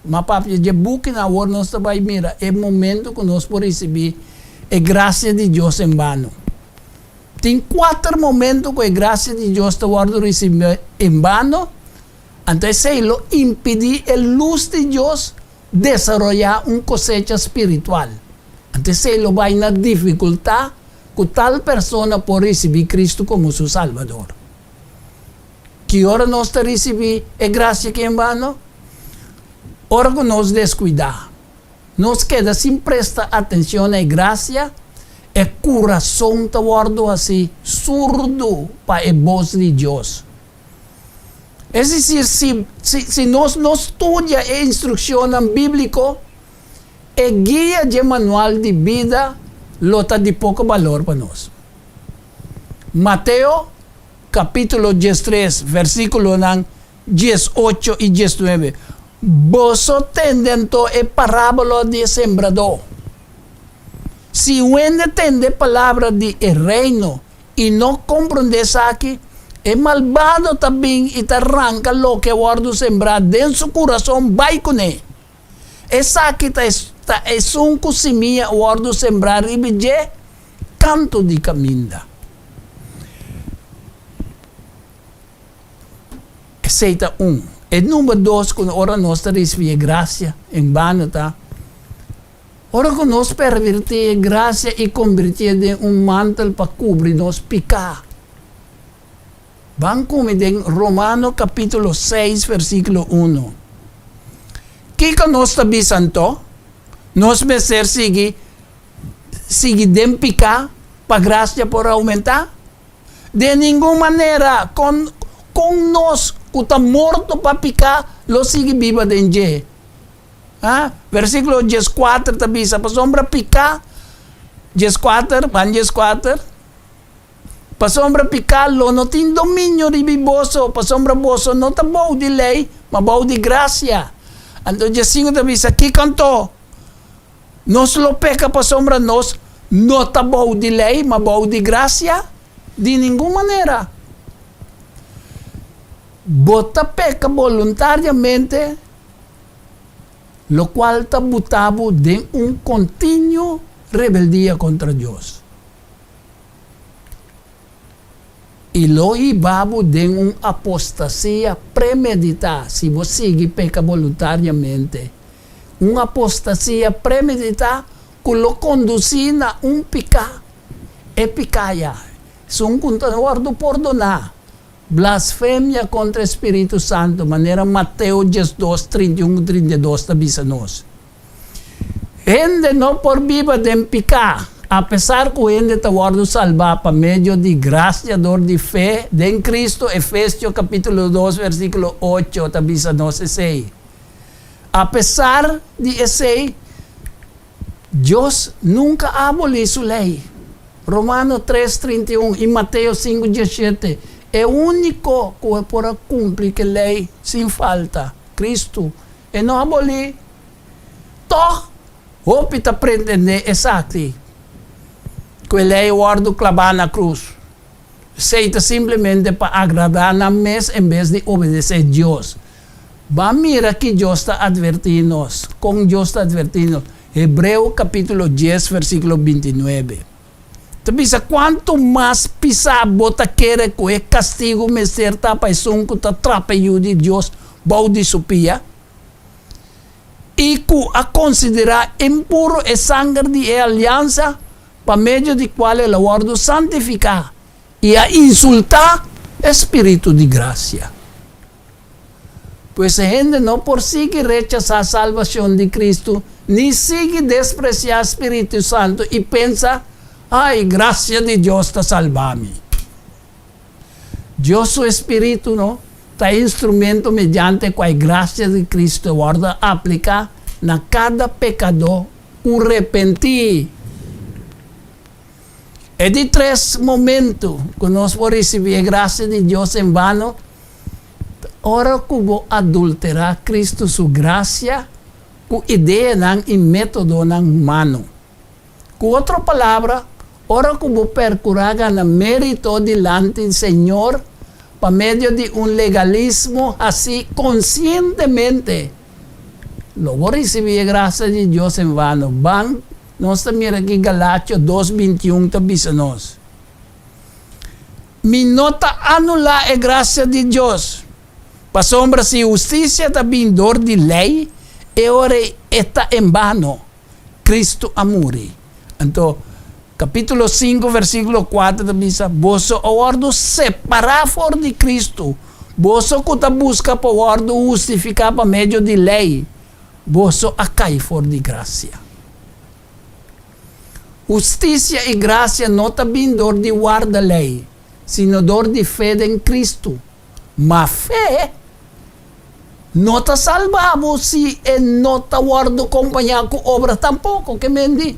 m'a papia dje bukinan, awor nos ta bai mira e momento ku nos por risibí e grasia di Dios en bano. Tin kuater momento ku e grasia di Dios ta wòrdu risibí en bano, anto esei lo impidí e lus di Dios desaroyá un kosecha spiritual. Anto esei lo bai na difikultá ku tal persona por risibí Kristu komo su Salbador. Ki ora nos ta risibí e grasia aki en bano? Ora ku nos deskuidá. Nos keda sin presta atencion na e gracia, e curason ta wordo haci surdu pa e bos di Dios. Es decir, si, si, si nos no studia e instruccionnan biblico, e guia dje manual di bida lo ta di poco balor pa nos. Mateo, capítulo 13, versículonan 18 i 19, Boso tende anto e parábola di e sembradó. Si un hende tende e palabra di e Reino i no komprondé esaki, e malbado ta bin i ta ranka loke a wòrdu sembrá den su kurason bai kuné. Esaki ta ta esun ku simia a wòrdu sembrá riba dje kantu di kaminda. Esei ta un. E number dos ku ora nos ta risibí e grasia en bano ta, ora ku nos pervertí e grasia i kombertié den un mantel pa kubri nos piká. Ban ku mi den Romano kapítulo 6 versíkulo 1. Kiko nos ta bisa anto? Nos mester sigui sigui den piká pa grasia por oumentá? Den ningun manera! Kon, kon nos ku ta morto pa piká lo sigui biba den dje? Ha? Versíkulo 14 ta bisa, Pasobra piká, 14, ban 14, Pasobra piká lo no tin dominio riba boso, pasobra boso no ta bou di lei, ma bou di grasia. Anto 15 ta bisa, Kiko anto? Nos lo peka pasobra nos no ta bou di lei, ma bou di grasia? Di ningun manera! Bo ta peka boluntariamente, lokual ta buta bo den un kontinuo rebeldia kontra Dios. I lo hiba bo den un apostasia premeditá si bo sigui peka boluntariamente, un apostasia premeditá ku lo kondusí na un piká, e piká ya, esun ku ta wòrdu pordoná, blasfemia kontra e spiritu santu, manera Mateo 12, 31 ku 32 ta bisa nos. Hende no por biba den piká, apesar ku hende ta wòrdu salbá pa medio di grasia dor di fe den Kristu, Efesio kapítulo 2 versíkulo 8 ta bisa nos esei. Apesar di esei, Dios nunka a abolí su lei. Romano 3, 31 i Mateo 5, 17, E úniko ku e por a kumpli ku e lei sin falta, Kristu, E no abolí. Tòg, hopi ta pretendé esaki, ku e lei wòrdu klabá na krus. Esei ta simplemente pa agradá nan mes en bes di obedesé Dios. Ban mira ki Dios ta atvertí nos, kon Dios ta atvertí nos. Hebreo kapítulo 10, versíkulo 29. Ta bisa, Kuantu mas pisá bo ta kere ku e kastigu mester ta pa esun ku ta trapa e Yu di Dios bou di su pia, i ku a konsiderá impuru e sanger di e aliansa pa medio di kual el a wòrdu santifiká, i a insultá e spiritu di grasia? Pues e hende no por sigui rechasá salbashon di Kristu ni sigui despresiá spiritu santu i pensa, Ai, grasia di Dios ta salba mi. Dios su spiritu no ta e instrumento mediante kua e grasia di Kristu a wòrdu apliká na kada pekadó ku repentí. E di tres momentu ku nos por risibí e grasia di Dios en bano ta ora ku bo adulterá Kristu su grasia ku ideanan i métodonan humano. Ku otro palabra, ora ku bo perkurá gana mérito dilanti Señor pa medio di un legalismo hasí konsientemente, lo bo risibí e grasia di Dios en vano. Ban nos ta mira ki Galatio dos 21 ta bisa nos. Mi no ta anulá e grasia di Dios, pasobra si hustisia ta bin dor di lei, e ora ei e ta en bano. Kristu a muri. Anto, kapítulo 5, versíkulo 4 ta bisa, Boso a wòrdu separá for di Kristu, boso ku ta buska pa wòrdu hustifiká pa medio di lei, boso a kai for di grasia. Hustisia i grasia no ta bin dor di warda lei, sino dor di fe den Kristu. Ma fe no ta salba bo si e no ta wòrdu kompañá ku obra tampoko. Ke men di,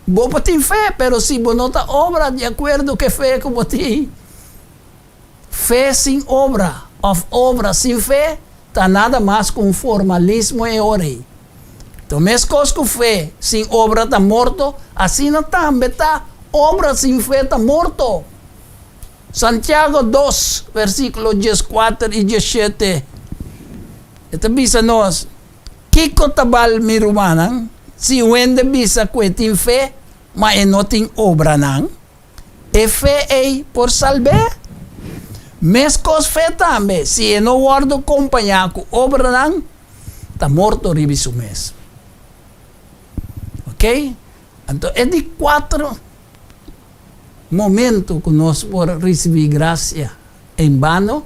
bo por tin fe, pero si bo no ta obra di akuerdo ku e fe ku bo tin, fe sin obra òf obra sin fe ta nada mas ku un formalismo e ora ei. Enton meskos ku fe sin obra ta morto, asina tambe ta obra sin fe ta morto. Santiago 2, versíkulo 14 i 17, e ta bisa nos, Kiko ta bal, mi rumannan, si un hende bisa ku e tin fe, ma e no tin obranan? E fe ei por salb'é? Meskos fe tambe, si e no wòrdu kompañá ku obranan, ta morto riba su mes. Oké? Anto e di kuater momento ku nos por risibí grasia en bano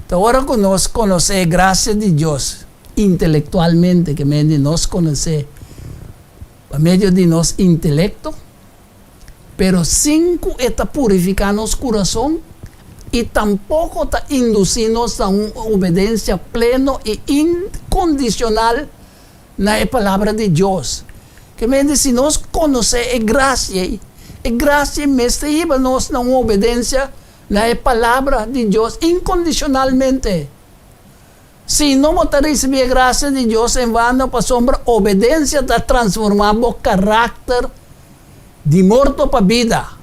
ta ora ku nos konosé e grasia di Dios intelektualmente, ke mende nos konosé pa medio di nos intelekto, pero sin ku e ta purifiká nos kurason i tampoko ta indusí nos na un obedensia pleno i inkondishonal na e Palabra di Dios. Ke mende si nos konosé e grasia ei, e grasia ei mester hiba nos na un obedensia na e Palabra di Dios inkondishonalmente. Si no bo ta risibí e grasia di Dios en vano pasobra obedensia ta transformá bo karakter di morto pa bida.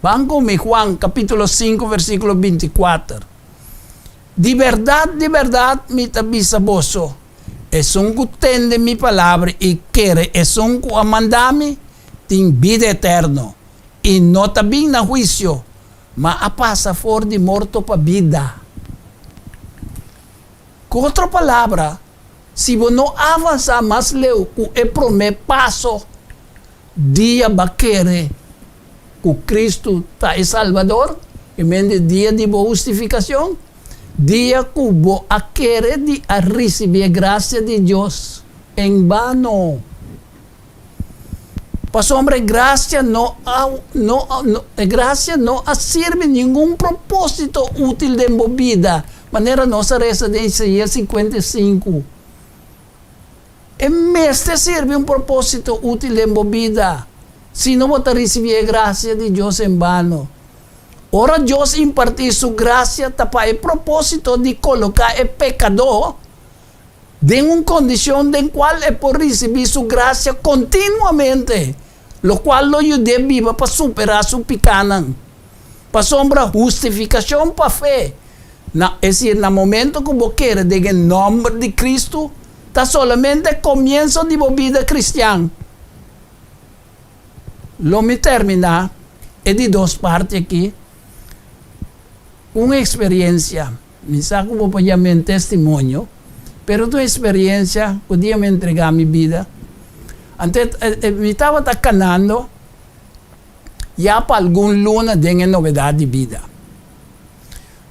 Ban ku mi Juan kapítulo 5 versíkulo 24. Di bèrdat, di bèrdat mi ta bisa boso, esun ku tende mi palabra i kere esun ku a manda mi, tin bida eterno, i no ta bin na huisio, ma a pasa for di morto pa bida. Ku otro palabra, si bo no avansá mas leu ku e promé paso, dia b'a kere ku Kristu ta e Salbador, i mente dia di bo hustifikashon, dia ku bo a kere di a risibí e grasia di Dios en bano. Pasobra e grasia no a no e grasia no a sirbi ningun propósito útil den bo bida, manera nos a resa den Isaías 55. E mester sirbi un propósito útil den bo bida, sino bo ta risibí e grasia di Dios en bano. Ora Dios impartí su grasia ta pa e propósito di koloká e pekadó den un kondishon den kual e por risibí su grasia kontinuamente, lokual lo yud'é biba pa superá su pikánan. Pasobra hustifikashon pa fe, na, es desir, na momento ku bo kere den e nòmber di Kristu, Ta solamente komienso di bo bida kristian. Lo mi terminá e di dos parti akí ku un eksperiensia. Mi sa ku bo por yam'é un testimonio, pero ta un eksperiensia ku dia mi a entregá mi bida. Anto mi tabata kanando ya pa algun luna den e novedat di bida.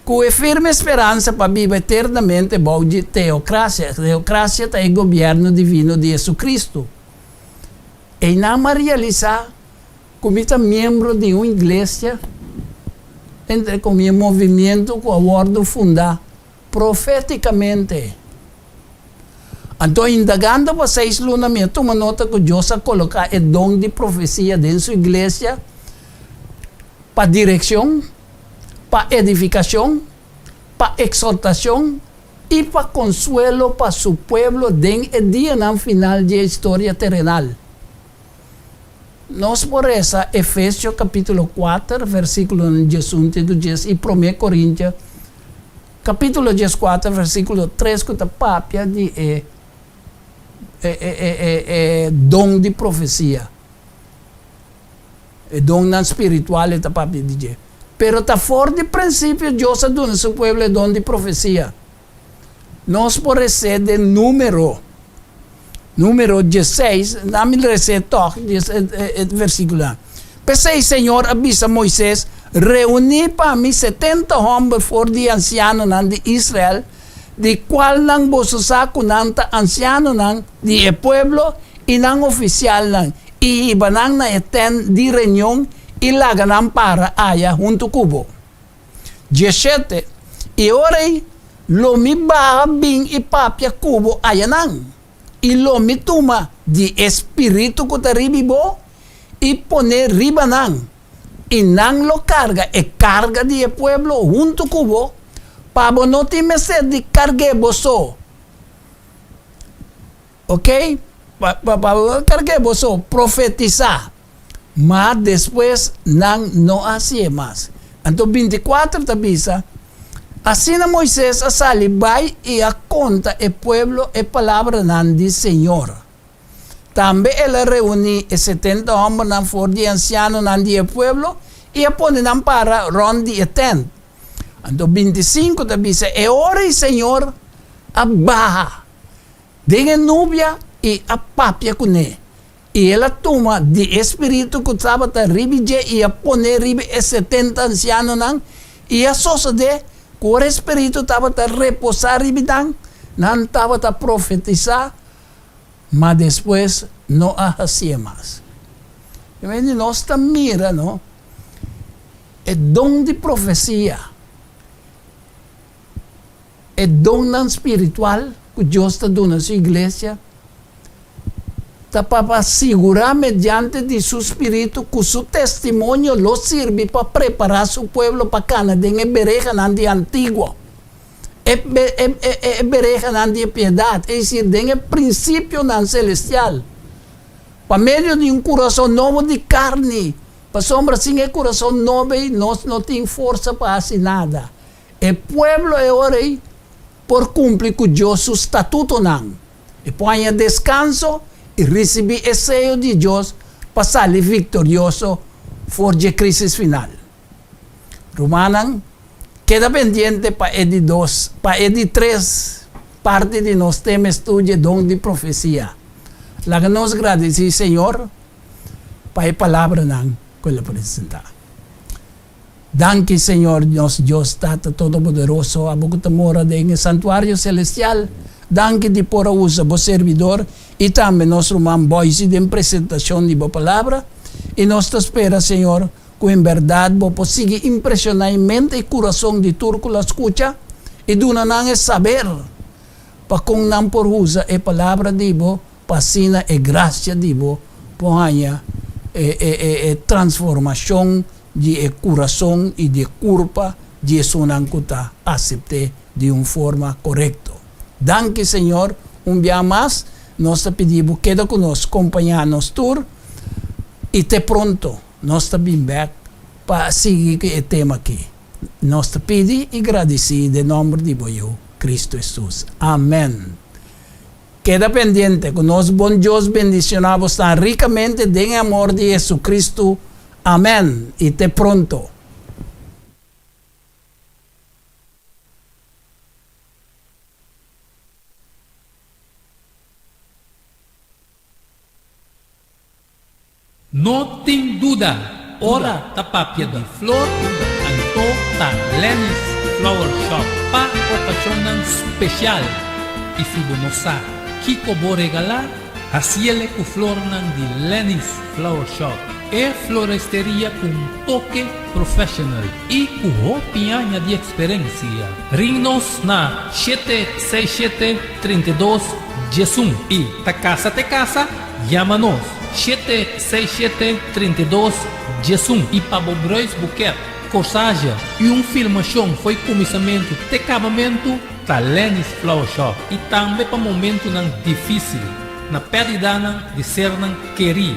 Ku e firme speransa pa biba eternamente bou di teokrasia. Teokrasia ta e gobièrnu divino di Jesucristo. Einan m'a realisá ku mi ta miembro di un iglesia, entre komia movimiento ku a wòrdu fundá profétikamente. Anto indagando pa seis luna mi a tuma nota ku Dios a koloká e don di profesia den su iglesia pa direkshon, pa edifikashon, pa eksortashon i pa konsuelo pa su pueblo den e dianan final di e historia terenal. Nos por resa Efesio kapítulo kuater versíkulonan diesun te ku dies i Promé Korintio kapítulo dieskuater versíkulo tres ku ta papia di e e don di profesia. E donnan spiritual e ta papia di dje. Pero ta for di prinsipio Dios a duna su pueblo e don di profesia. Nos por resé den Número, Número diesseis, nan mi resé tòg e versíkulonan. P'esei Señor a bisa Moises, Reuní pa mi setenta hòmber for di e ansianonan di Israel, di kualnan boso sa ku nan ta ansianonan di e pueblo i nan ofisialnan, i hiba nan na e tènt di reunion i laga nan para aya huntu ku bo. Dieshete, I ora ei lo mi baha bin i papia ku bo ayanan, i lo mi tuma di e spiritu ku ta ribi bo i pon'é riba nan, i nan lo karga e karga di e pueblo huntu ku bo, pa bo no tin mester di karg'é bo so. Ok, pa pa bo karg'é bo so, profetisá. Ma despues nan no a hasié mas. Anto 24 ta bisa, Asina Moises a sali bai i a konta e pueblo e palabranan di señor. Tambe el a reuní e setenta hòmbernan for di e ansianonan di e pueblo i a pone nan para rònt di e tènt. Anto 25 ta bisa, E ora ei señor a baha den e nubia i a papia kuné. I el a tuma di e spiritu ku tabata riba dje i a pon'é riba e setenta ansianonan, i a sosodé ku ora e spiritu tabata reposá riba nan, nan tabata profetisá, ma despues no a hasié mas. Di nos ta mira, no, e don di profesia, e donnan spiritual ku Dios ta duna su iglesia, ta pa pa sigurá mediante di su spiritu ku su testimonio lo sirbi pa prepará su pueblo pa kana den e berehanan di antiguo, e e berehanan di e piedat, es desir, den e prinsipionan selestial, pa medio di un kurason nobo di karni, pasobra sin e kurason nobo ei nos no tin forsa pa hasi nada. E pueblo e ora ei por kumpli ku Dios su statutonan. E por haña deskanso i risibí e seyo di Dios pa sali viktorioso for dje krísis final. Rumannan, keda pendiente pa e di dos, pa e di tres parti di nos tema estudio Don di Profesia. Laga nos gradisí Señor pa e palabranan ku el a presentá. Danki, Señor, nos Dios Tata Todopoderoso, abo ku ta mora den e santuario selestial. Danki di por a usa bo servidor i tambe nos ruman Boyce den presentashon di bo Palabra. I nos ta spera, Señor, ku en bèrdat bo por sigui impreshoná e mente i kurason di tur ku lo skucha i duna nan e saber pa kon nan por usa e Palabra di bo pa asina e grasia di bo por haña e transformashon di e kurason i di e kurpa di esunnan ku ta asept'é di un forma korekto. Danki Señor, un bia mas nos ta pidi bo keda ku nos, kompañá nos tur i te pronto nos ta bin bèk pa sigui ku e tema aki. Nos ta pidi i gradisí den nòmber di bo Yu, Kristu Hesus. Amèn. Keda pendiente, ku nos bon Dios bendishoná bosnan rikamente den e amor di JesuCristu. Amèn i te pronto. No tin duda, ora ta papia di flor, anto ta Lenny's Flower Shop pa okashonnan spesial. I si bo no sa kiko bo regalá, hasiele ku flornan di Lenny's Flower Shop, e floresteria ku un toke professional i ku hopi aña di eksperensia. Ring nos na 767 32 11 i ta kasa te kasa. Yama nos, shete seis shete 32 11 i pa bo bruidsboeket, corsage i un filmashon fo'i kuminsamentu te kabamentu ta Lenny's Flower Shop i tambe pa momentunan difisil, na pèrdidanan di sernan kerí,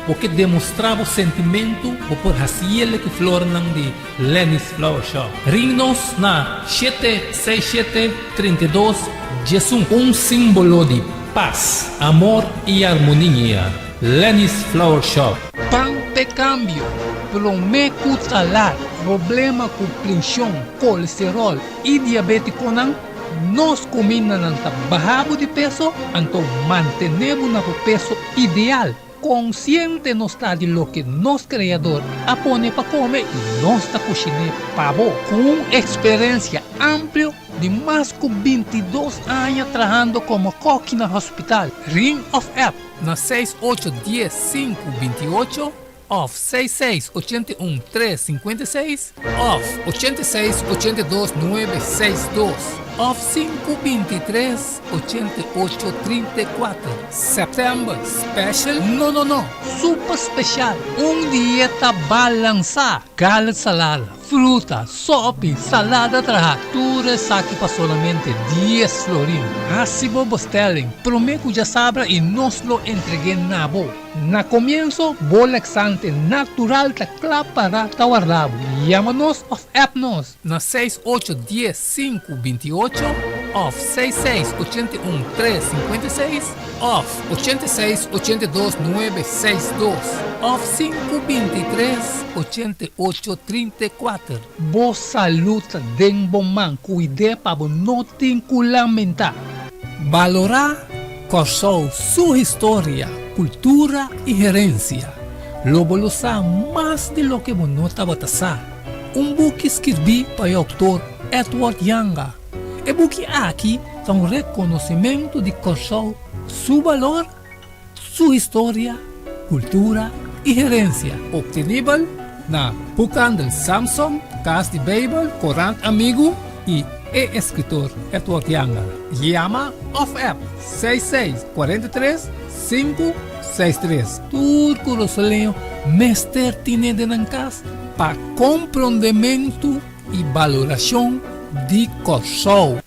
bo ke demostrá bo sentimentu bo por hasiele ku flornan di Lenny's Flower Shop. Ring nos na shete seis shete 32 11. Un símbolo di pas, amor i armonia. Lenny's Flower Shop. Pan p'e kambio, promé ku ta lat. Problema ku prenshon, kolesteròl i diabétikonan, nos kumindanan ta baha bo di peso, anto mantené bo na bo peso ideal. Konsiente nos ta di loke nos Kreador a pone pa kome i nos ta kushiné pa bo. Ku un eksperensia amplio di mas ku 22 aña trahando komo kòki na hospital, ring òf app na seis ocho dies sinku 28 òf seis seis 81 tres 56 òf 86 82 nuebe seis dos òf sinku 23 88 34. September special? No no no! Super special! Un dieta balansá! Garlic salada, fruta, sopi, salada trahá, tur esaki pa solamente dies florin. Hasi bo bestelling promé ku djasabra i nos lo entreg'é na bo. Na komienso, bo laxante natural ta kla pará ta warda bo. Yama nos òf app nos na seis ocho dies sinku 28 òf seis seis 81 tres 56 òf 86 82 nuebe seis dos òf sinku 23 88 34. Bo salud ta den bo man, kuid'é pa bo no tin ku lamentá. Balorá Kòrsou su historia, kultura i herensia. Lo bo lo sa mas di loke bo no tabata sa. Un buki skirbí pa e outor Edward Janga. E buki aki ta un rekonosimentu di Kòrsou su balor, su historia, kultura i herensia. Optenibel na Boekhandel Samson, Kas di Beibel, Korant Amigu i e eskritor Edward Janga. Yama òf app seis seis 43 sinku seis tres. Tur kurasoleño mester tine den nan kas pa komprondementu i balorashon di Kòrsou.